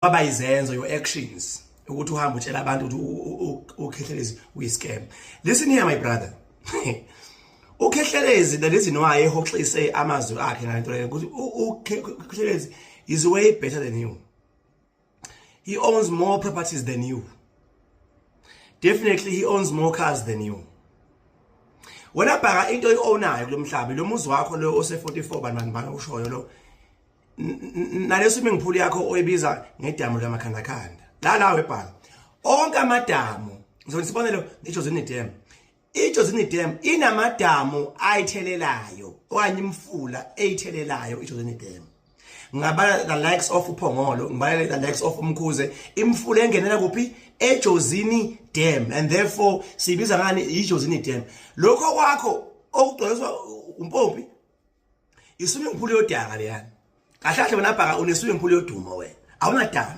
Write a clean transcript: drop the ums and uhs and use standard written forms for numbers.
Kwaba izenzo, your actions, ukuthi uhambe utshela abantu ukuthi uKhehlelezi uyi-scam. Listen here, my brother, uKhehlelezi, the reason why ehoxise amazwi akhe ngalento leyo ukuthi uKhehlelezi is way better than you. He owns more properties than you. Definitely he owns more cars than you. Wena bhaka into oyi-ownayo kulo mhlaba, lo muzi wakho lo ose-44 bani bani bani ushoyo lo, nale swimming pool yakho oyibiza ngedamu lamakhandakhanda la la webhala onke amadamu. Ngizokwenza isibonelo iJozini Dam. IJozini Dam inamadamu ayithelelayo okanye imfula eyithelelayo iJozini Dam. Ngabala the likes of uPhongolo, ngibala the likes of uMkhuze, imfula engenela kuphi? EJozini Dam, and therefore siyibiza ngani iJozini Dam? Lokho kwakho okugcwaliswa umpompi, i-swimming pool yodaka leyana. Kahle kahle wena bhaka une-swimming pool yodumo, wena awunadamu.